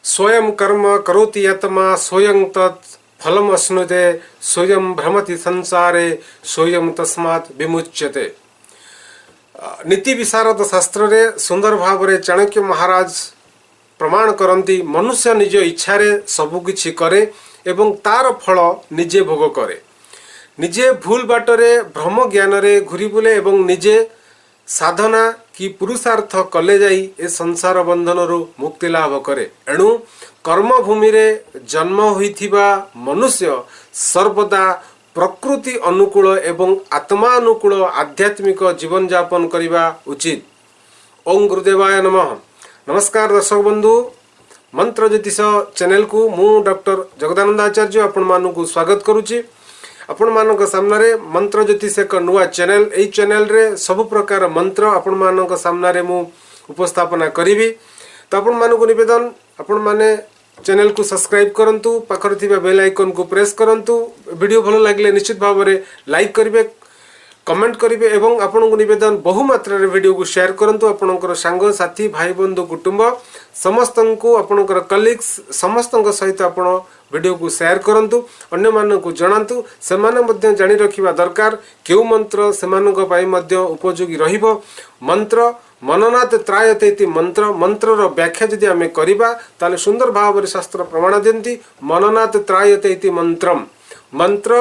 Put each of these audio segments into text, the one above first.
ସ୍ୱୟଂ କର୍ମ କରୋତି ଆତ୍ମା ସ୍ୱୟଂ ତତ୍ ଫଲମ ଅଶ୍ନୁତେ, ସ୍ୱୟଂ ଭ୍ରମତି ସଂସାରେ ସ୍ୱୟଂ ତସ୍ମାତ୍ ବିମୁଚ୍ୟତେ। ନୀତି ବିଶାରଦ ଶାସ୍ତ୍ରରେ ସୁନ୍ଦର ଭାବରେ ଚାଣକ୍ୟ ମହାରାଜ ପ୍ରମାଣ କରନ୍ତି, ମନୁଷ୍ୟ ନିଜ ଇଚ୍ଛାରେ ସବୁକିଛି କରେ ଏବଂ ତାର ଫଳ ନିଜେ ଭୋଗ କରେ। ନିଜେ ଭୁଲ ବାଟରେ ଭ୍ରମ ଜ୍ଞାନରେ ଘୁରି ବୁଲେ ଏବଂ ନିଜେ ସାଧନା କି ପୁରୁଷାର୍ଥ କଲେ ଯାଇ ଏ ସଂସାର ବନ୍ଧନରୁ ମୁକ୍ତି ଲାଭ କରେ। ଏଣୁ କର୍ମଭୂମିରେ ଜନ୍ମ ହୋଇଥିବା ମନୁଷ୍ୟ ସର୍ବଦା ପ୍ରକୃତି ଅନୁକୂଳ ଏବଂ ଆତ୍ମାନୁକୂଳ ଆଧ୍ୟାତ୍ମିକ ଜୀବନଯାପନ କରିବା ଉଚିତ। ଓಂ ଗୁରୁଦେବାୟ ନମଃ। ନମସ୍କାର ଦର୍ଶକ ବନ୍ଧୁ, ମନ୍ତ୍ର ଜ୍ୟୋତିଷ ଚ୍ୟାନେଲକୁ ମୁଁ ଡକ୍ଟର ଜଗଦାନନ୍ଦ ଆଚାର୍ଯ୍ୟ ଆପଣମାନଙ୍କୁ ସ୍ୱାଗତ କରୁଛି। ଆପଣମାନଙ୍କ ସାମ୍ନାରେ ମନ୍ତ୍ର ଜ୍ୟୋତିଷ ଏକ ନୂଆ ଚ୍ୟାନେଲ। ଏହି ଚ୍ୟାନେଲରେ ସବୁ ପ୍ରକାର ମନ୍ତ୍ର ଆପଣମାନଙ୍କ ସାମ୍ନାରେ ମୁଁ ଉପସ୍ଥାପନା କରିବି। ତ ଆପଣମାନଙ୍କୁ ନିବେଦନ, ଆପଣମାନେ ଚ୍ୟାନେଲକୁ ସବସ୍କ୍ରାଇବ୍ କରନ୍ତୁ, ପାଖରେ ଥିବା ବେଲ୍ ଆଇକନ୍କୁ ପ୍ରେସ୍ କରନ୍ତୁ। ଭିଡ଼ିଓ ଭଲ ଲାଗିଲେ ନିଶ୍ଚିତ ଭାବରେ ଲାଇକ୍ କରିବେ, କମେଣ୍ଟ କରିବେ ଏବଂ ଆପଣଙ୍କୁ ନିବେଦନ, ବହୁ ମାତ୍ରାରେ ଭିଡ଼ିଓକୁ ସେୟାର କରନ୍ତୁ। ଆପଣଙ୍କର ସାଙ୍ଗସାଥି, ଭାଇ, ବନ୍ଧୁ, କୁଟୁମ୍ବ ସମସ୍ତଙ୍କୁ, ଆପଣଙ୍କର କଲିଗ୍ସ ସମସ୍ତଙ୍କ ସହିତ ଆପଣ ଭିଡ଼ିଓକୁ ସେୟାର କରନ୍ତୁ, ଅନ୍ୟମାନଙ୍କୁ ଜଣାନ୍ତୁ। ସେମାନେ ମଧ୍ୟ ଜାଣି ରଖିବା ଦରକାର କେଉଁ ମନ୍ତ୍ର ସେମାନଙ୍କ ପାଇଁ ମଧ୍ୟ ଉପଯୋଗୀ ରହିବ। ମନ୍ତ୍ର ମନନାତ ତ୍ରାୟତେ ଇତି ମନ୍ତ୍ର। ମନ୍ତ୍ରର ବ୍ୟାଖ୍ୟା ଯଦି ଆମେ କରିବା, ତାହେଲେ ସୁନ୍ଦର ଭାବରେ ଶାସ୍ତ୍ର ପ୍ରମାଣ ଦିଅନ୍ତି, ମନନାତ ତ୍ରାୟତେ ଇତି ମନ୍ତ୍ରମ। ମନ୍ତ୍ର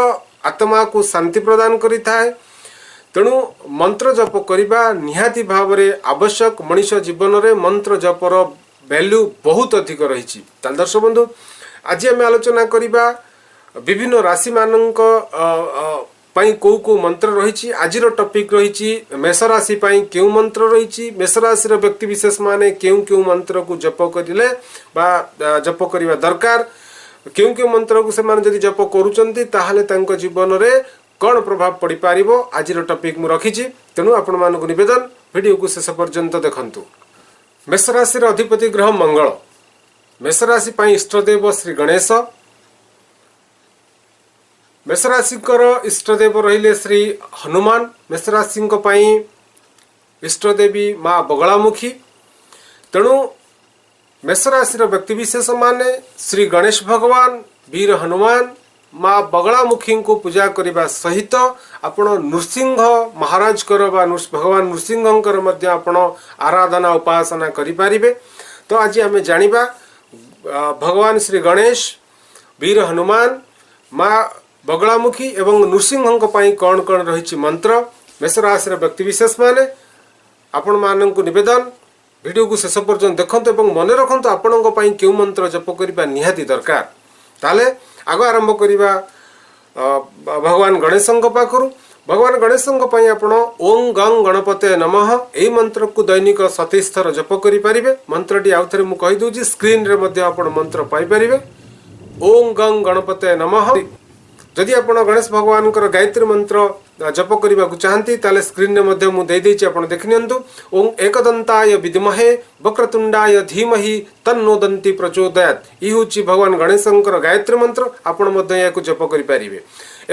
ଆତ୍ମାକୁ ଶାନ୍ତି ପ୍ରଦାନ କରିଥାଏ। ତେଣୁ ମନ୍ତ୍ର ଜପ କରିବା ନିହାତି ଭାବରେ ଆବଶ୍ୟକ। ମଣିଷ ଜୀବନରେ ମନ୍ତ୍ର ଜପର ଭ୍ୟାଲ୍ୟୁ ବହୁତ ଅଧିକ ରହିଛି। ତାହେଲେ ଦର୍ଶକ ବନ୍ଧୁ, ଆଜି ଆମେ ଆଲୋଚନା କରିବା ବିଭିନ୍ନ ରାଶିମାନଙ୍କ ପାଇଁ କେଉଁ କେଉଁ ମନ୍ତ୍ର ରହିଛି। ଆଜିର ଟପିକ୍ ରହିଛି ମେଷ ରାଶି ପାଇଁ କେଉଁ ମନ୍ତ୍ର ରହିଛି, ମେଷ ରାଶିର ବ୍ୟକ୍ତି ବିଶେଷ ମାନେ କେଉଁ କେଉଁ ମନ୍ତ୍ରକୁ ଜପ କରିଲେ ବା ଜପ କରିବା ଦରକାର, କେଉଁ କେଉଁ ମନ୍ତ୍ରକୁ ସେମାନେ ଯଦି ଜପ କରୁଛନ୍ତି, ତାହେଲେ ତାଙ୍କ ଜୀବନରେ କ'ଣ ପ୍ରଭାବ ପଡ଼ିପାରିବ। ଆଜିର ଟପିକ୍ ମୁଁ ରଖିଛି। ତେଣୁ ଆପଣମାନଙ୍କୁ ନିବେଦନ, ଭିଡ଼ିଓକୁ ଶେଷ ପର୍ଯ୍ୟନ୍ତ ଦେଖନ୍ତୁ। ମେଷ ରାଶିର ଅଧିପତି ଗ୍ରହ ମଙ୍ଗଳ। ମେଷ ରାଶି ପାଇଁ ଇଷ୍ଟଦେବ ଶ୍ରୀ ଗଣେଶ। ମେଷ ରାଶିଙ୍କର ଇଷ୍ଟଦେବ ରହିଲେ ଶ୍ରୀ ହନୁମାନ। ମେଷ ରାଶିଙ୍କ ପାଇଁ ଇଷ୍ଟଦେବୀ ମା ବଗଳାମୁଖୀ। ତେଣୁ ମେଷ ରାଶିର ବ୍ୟକ୍ତିବିଶେଷ ମାନେ ଶ୍ରୀ ଗଣେଶ ଭଗବାନ, ବୀର ହନୁମାନ, ମା ବଗଳାମୁଖୀଙ୍କୁ ପୂଜା କରିବା ସହିତ ଆପଣ ନୃସିଂହ ମହାରାଜଙ୍କର ବା ଭଗବାନ ନୃସିଂହଙ୍କର ମଧ୍ୟ ଆପଣ ଆରାଧନା ଉପାସନା କରିପାରିବେ। ତ ଆଜି ଆମେ ଜାଣିବା ଭଗବାନ ଶ୍ରୀ ଗଣେଶ, ବୀର ହନୁମାନ, ମା ବଗଳାମୁଖୀ ଏବଂ ନୃସିଂହଙ୍କ ପାଇଁ କ'ଣ କ'ଣ ରହିଛି ମନ୍ତ୍ର। ମେଷ ରାଶିର ବ୍ୟକ୍ତିବିଶେଷ ମାନେ, ଆପଣମାନଙ୍କୁ ନିବେଦନ, ଭିଡ଼ିଓକୁ ଶେଷ ପର୍ଯ୍ୟନ୍ତ ଦେଖନ୍ତୁ ଏବଂ ମନେ ରଖନ୍ତୁ ଆପଣଙ୍କ ପାଇଁ କେଉଁ ମନ୍ତ୍ର ଜପ କରିବା ନିହାତି ଦରକାର। ତାହେଲେ ଆଗ ଆରମ୍ଭ କରିବା ଭଗବାନ ଗଣେଶଙ୍କ ପାଖରୁ। ଭଗବାନ ଗଣେଶଙ୍କ ପାଇଁ ଆପଣ ଓಂ ଗଂ ଗଣପତେ ନମଃ ଏହି ମନ୍ତ୍ରକୁ ଦୈନିକ 27 ଥର ଜପ କରିପାରିବେ। ମନ୍ତ୍ରଟି ଆଉ ଥରେ ମୁଁ କହିଦେଉଛି, ସ୍କ୍ରିନରେ ମଧ୍ୟ ଆପଣ ମନ୍ତ୍ର ପାଇପାରିବେ। ଓಂ ଗଂ ଗଣପତେ ନମଃ। ଯଦି ଆପଣ ଗଣେଶ ଭଗବାନଙ୍କର ଗାୟତ୍ରୀ ମନ୍ତ୍ର ଜପ କରିବାକୁ ଚାହାନ୍ତି, ତାହେଲେ ସ୍କ୍ରିନରେ ମଧ୍ୟ ମୁଁ ଦେଇଦେଇଛି, ଆପଣ ଦେଖିନିଅନ୍ତୁ। ଓಂ ଏକଦନ୍ତାୟ ବିଦ୍ମହେ ବକ୍ରତୁଣ୍ଡାୟ ଧୀମହି ତନ୍ନୋ ଦନ୍ତି ପ୍ରଚୋଦୟାତ୍। ଇଏ ହେଉଛି ଭଗବାନ ଗଣେଶଙ୍କର ଗାୟତ୍ରୀ ମନ୍ତ୍ର। ଆପଣ ମଧ୍ୟ ଏହାକୁ ଜପ କରିପାରିବେ।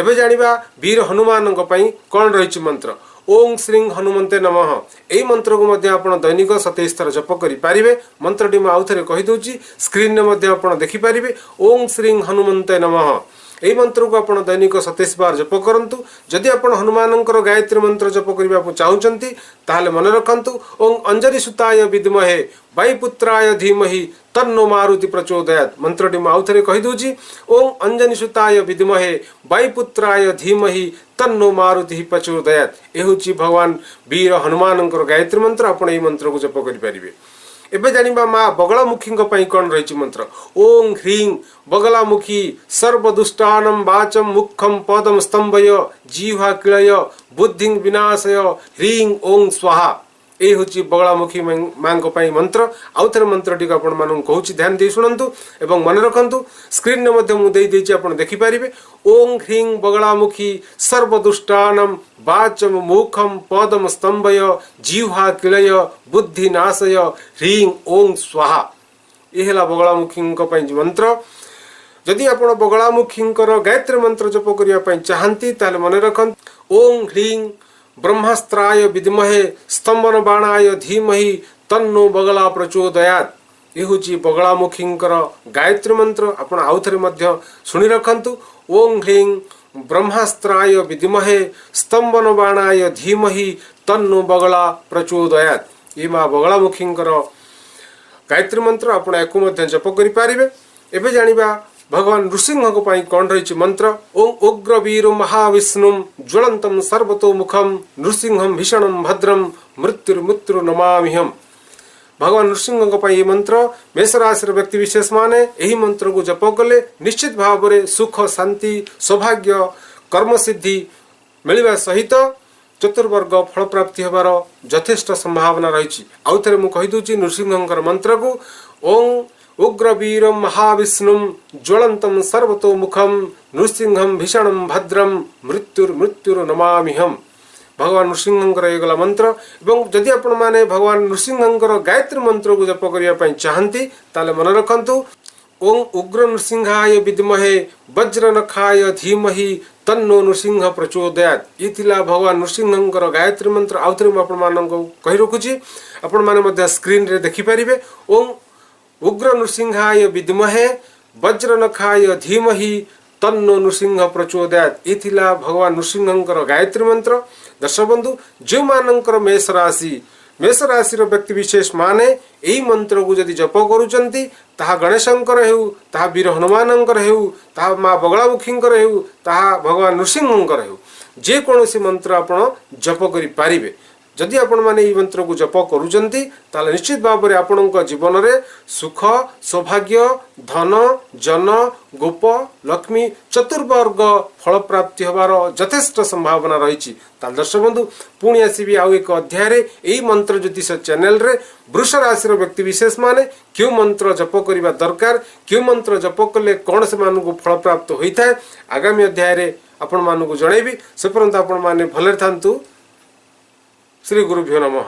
ଏବେ ଜାଣିବା ବୀର ହନୁମାନଙ୍କ ପାଇଁ କ'ଣ ରହିଛି ମନ୍ତ୍ର। ଓಂ ଶ୍ରୀ ହନୁମନ୍ତେ ନମଃ। ଏହି ମନ୍ତ୍ରକୁ ମଧ୍ୟ ଆପଣ ଦୈନିକ 27 ଥର ଜପ କରିପାରିବେ। ମନ୍ତ୍ରଟି ମୁଁ ଆଉ ଥରେ କହିଦେଉଛି, ସ୍କ୍ରିନରେ ମଧ୍ୟ ଆପଣ ଦେଖିପାରିବେ। ଓଂ ଶ୍ରୀ ହନୁମନ୍ତେ ନମଃ। ଏହି ମନ୍ତ୍ରକୁ ଆପଣ ଦୈନିକ 27 ବାର ଜପ କରନ୍ତୁ। ଯଦି ଆପଣ ହନୁମାନଙ୍କର ଗାୟତ୍ରୀ ମନ୍ତ୍ର ଜପ କରିବାକୁ ଚାହୁଁଛନ୍ତି, ତାହେଲେ ମନେ ରଖନ୍ତୁ, ଓଂ ଅଞ୍ଜନୀ ସୁତାୟ ବିଦ୍ମହେ ବାୟୁପୁତ୍ରାୟ ଧୀମହି ତନ୍ନୋ ମାରୁତି ପ୍ରଚୋଦୟାତ୍। ମନ୍ତ୍ରଟି ମୁଁ ଆଉ ଥରେ କହିଦେଉଛି। ଓଂ ଅଞ୍ଜନୀ ସୁତାୟ ବିଦ୍ମହେ ବାୟୁପୁତ୍ରାୟ ଧୀମହି ତନ୍ନୋ ମାରୁତି ପ୍ରଚୋଦୟାତ୍। ଏ ହେଉଛି ଭଗବାନ ବୀର ହନୁମାନଙ୍କର ଗାୟତ୍ରୀ ମନ୍ତ୍ର। ଆପଣ ଏହି ମନ୍ତ୍ରକୁ ଜପ କରିପାରିବେ। ଏବେ ଜାଣିବା ମା ବଗଳାମୁଖୀଙ୍କ ପାଇଁ କ'ଣ ରହିଛି ମନ୍ତ୍ର। ଓಂ ହ୍ରୀଂ ବଗଳାମୁଖୀ ସର୍ବଦୁଷ୍ଟାନମ ବାଚମ ମୁଖମ ପଦମ ସ୍ତମ୍ଭୟ ଜିହ୍ୱା କିଳୟ ବୁଦ୍ଧିଂ ବିନାଶୟ ହ୍ରୀଂ ଓଂ ସ୍ୱାହା। ଏଇ ହେଉଛି ବଗଳାମୁଖୀ ମାଙ୍କ ପାଇଁ ମନ୍ତ୍ର। ଆଉ ଥରେ ମନ୍ତ୍ରଟିକୁ ଆପଣମାନଙ୍କୁ କହୁଛି, ଧ୍ୟାନ ଦେଇ ଶୁଣନ୍ତୁ ଏବଂ ମନେ ରଖନ୍ତୁ। ସ୍କ୍ରିନରେ ମଧ୍ୟ ମୁଁ ଦେଇଦେଇଛି, ଆପଣ ଦେଖିପାରିବେ। ଓଂ ହ୍ରୀଂ ବଗଳାମୁଖୀ ସର୍ବଦୁଷ୍ଟାନମ ବାଚମ ମୁଖମ ପଦମ ସ୍ତମ୍ଭୟ ଜିହ୍ୱା କିଳୟ ବୁଦ୍ଧି ନାଶୟ ହ୍ରୀଂ ଓଂ ସ୍ୱାହା। ଏ ହେଲା ବଗଳାମୁଖୀଙ୍କ ପାଇଁ ମନ୍ତ୍ର। ଯଦି ଆପଣ ବଗଳାମୁଖୀଙ୍କର ଗାୟତ୍ରୀ ମନ୍ତ୍ର ଜପ କରିବା ପାଇଁ ଚାହାନ୍ତି, ତାହେଲେ ମନେ ରଖନ୍ତୁ, ଓଂ ହ୍ରୀଂ ବ୍ରହ୍ମାସ୍ତ୍ରାୟ ବିଦ୍ମହେ ସ୍ତମ୍ଭନ ବାଣାୟ ଧୀମହି ତନ୍ନୋ ବଗଳା ପ୍ରଚୋଦୟାତ୍। ଏ ହେଉଛି ବଗଳାମୁଖୀଙ୍କର ଗାୟତ୍ରୀ ମନ୍ତ୍ର। ଆପଣ ଆଉ ଥରେ ମଧ୍ୟ ଶୁଣି ରଖନ୍ତୁ। ଓಂ ହ୍ଲିଂ ବ୍ରହ୍ମାସ୍ତ୍ରାୟ ବିଦ୍ମହେ ସ୍ତମ୍ଭନ ବାଣାୟ ଧୀମହି ତନ୍ନୁ ବଗଳା ପ୍ରଚୋଦୟାତ୍। ଏ ମା ବଗଳାମୁଖୀଙ୍କର ଗାୟତ୍ରୀ ମନ୍ତ୍ର, ଆପଣ ୟାକୁ ମଧ୍ୟ ଜପ କରିପାରିବେ। ଏବେ ଜାଣିବା ଭଗବାନ ନୃସିଂହଙ୍କ ପାଇଁ କ'ଣ ରହିଛି ମନ୍ତ୍ର। ଓಂ ଉଗ୍ର ବୀର ମହାବିଷ୍ଣୁ ଜ୍ୱଳନ୍ତಂ ସର୍ବତୋ ମୁଖം ନୃସିଂହಂ ଭୀଷଣಂ ଭଦ୍ରಂ ମୃତ୍ୟୁର ମୃତ୍ୟୁ ନମାମିହಂ। ଭଗବାନ ନୃସିଂହଙ୍କ ପାଇଁ ଏହି ମନ୍ତ୍ର। ମେଷ ରାଶିର ବ୍ୟକ୍ତି ବିଶେଷ ମାନେ ଏହି ମନ୍ତ୍ରକୁ ଜପ କଲେ ନିଶ୍ଚିତ ଭାବରେ ସୁଖ, ଶାନ୍ତି, ସୌଭାଗ୍ୟ, କର୍ମସିଦ୍ଧି ମିଳିବା ସହିତ ଚତୁର୍ବର୍ଗ ଫଳପ୍ରାପ୍ତି ହେବାର ଯଥେଷ୍ଟ ସମ୍ଭାବନା ରହିଛି। ଆଉ ଥରେ ମୁଁ କହିଦେଉଛି ନୃସିଂହଙ୍କର ମନ୍ତ୍ରକୁ। ଓಂ ଉଗ୍ରବୀର ମହାବିଷ୍ଣୁ ଜ୍ୱଳନ୍ତಂ ସର୍ବତୋ ମୁଖം ନୃସିଂହಂ ଭୀଷଣಂ ଭଦ୍ରಂ ମୃତ୍ୟୁର ମୃତ୍ୟୁର ନମାମିହಂ। ଭଗବାନ ନୃସିଂହଙ୍କର ହେଇଗଲା ମନ୍ତ୍ର। ଏବଂ ଯଦି ଆପଣମାନେ ଭଗବାନ ନୃସିଂହଙ୍କର ଗାୟତ୍ରୀ ମନ୍ତ୍ରକୁ ଜପ କରିବା ପାଇଁ ଚାହାନ୍ତି, ତାହେଲେ ମନେ ରଖନ୍ତୁ, ଓಂ ଉଗ୍ର ନୃସିଂହାୟ ବିଦ୍ମହେ ବଜ୍ରନଖାୟ ଧୀମହି ତନ୍ନୋ ନୃସିଂହ ପ୍ରଚୋଦୟାତ୍। ଇଏ ଥିଲା ଭଗବାନ ନୃସିଂହଙ୍କର ଗାୟତ୍ରୀ ମନ୍ତ୍ର। ଆଉ ଥରେ ମୁଁ ଆପଣମାନଙ୍କୁ କହି ରଖୁଛି, ଆପଣମାନେ ମଧ୍ୟ ସ୍କ୍ରିନରେ ଦେଖିପାରିବେ। ଓಂ ଉଗ୍ର ନୃସିଂହାୟ ବିଦ୍ମହେ ବଜ୍ରନଖାୟ ଧୀମହି ତନ୍ନୋ ନୃସିଂହ ପ୍ରଚୋଦୟାତ୍। ଏ ଥିଲା ଭଗବାନ ନୃସିଂହଙ୍କର ଗାୟତ୍ରୀ ମନ୍ତ୍ର। ଦର୍ଶକ ବନ୍ଧୁ, ଯେଉଁମାନଙ୍କର ମେଷ ରାଶି, ମେଷ ରାଶିର ବ୍ୟକ୍ତି ବିଶେଷ ମାନେ ଏହି ମନ୍ତ୍ରକୁ ଯଦି ଜପ କରୁଛନ୍ତି, ତାହା ଗଣେଶଙ୍କର ହେଉ, ତାହା ବୀର ହନୁମାନଙ୍କର ହେଉ, ତାହା ମା ବଗଳାମୁଖୀଙ୍କର ହେଉ, ତାହା ଭଗବାନ ନୃସିଂହଙ୍କର ହେଉ, ଯେକୌଣସି ମନ୍ତ୍ର ଆପଣ ଜପ କରିପାରିବେ। ଯଦି ଆପଣମାନେ ଏହି ମନ୍ତ୍ରକୁ ଜପ କରୁଛନ୍ତି, ତାହେଲେ ନିଶ୍ଚିତ ଭାବରେ ଆପଣଙ୍କ ଜୀବନରେ ସୁଖ, ସୌଭାଗ୍ୟ, ଧନ, ଜନ, ଗୋପ, ଲକ୍ଷ୍ମୀ, ଚତୁର୍ବର୍ଗ ଫଳପ୍ରାପ୍ତି ହେବାର ଯଥେଷ୍ଟ ସମ୍ଭାବନା ରହିଛି। ତାହେଲେ ଦର୍ଶକ ବନ୍ଧୁ, ପୁଣି ଆସିବି ଆଉ ଏକ ଅଧ୍ୟାୟରେ ଏଇ ମନ୍ତ୍ର ଜ୍ୟୋତିଷ ଚ୍ୟାନେଲରେ। ବୃଷ ରାଶିର ବ୍ୟକ୍ତି ବିଶେଷ ମାନେ କେଉଁ ମନ୍ତ୍ର ଜପ କରିବା ଦରକାର, କେଉଁ ମନ୍ତ୍ର ଜପ କଲେ କ'ଣ ସେମାନଙ୍କୁ ଫଳପ୍ରାପ୍ତ ହୋଇଥାଏ, ଆଗାମୀ ଅଧ୍ୟାୟରେ ଆପଣମାନଙ୍କୁ ଜଣାଇବି। ସେ ପର୍ଯ୍ୟନ୍ତ ଆପଣମାନେ ଭଲରେ ଥାନ୍ତୁ। ଶ୍ରୀ ଗୁରୁଭ୍ୟୋ ନମଃ।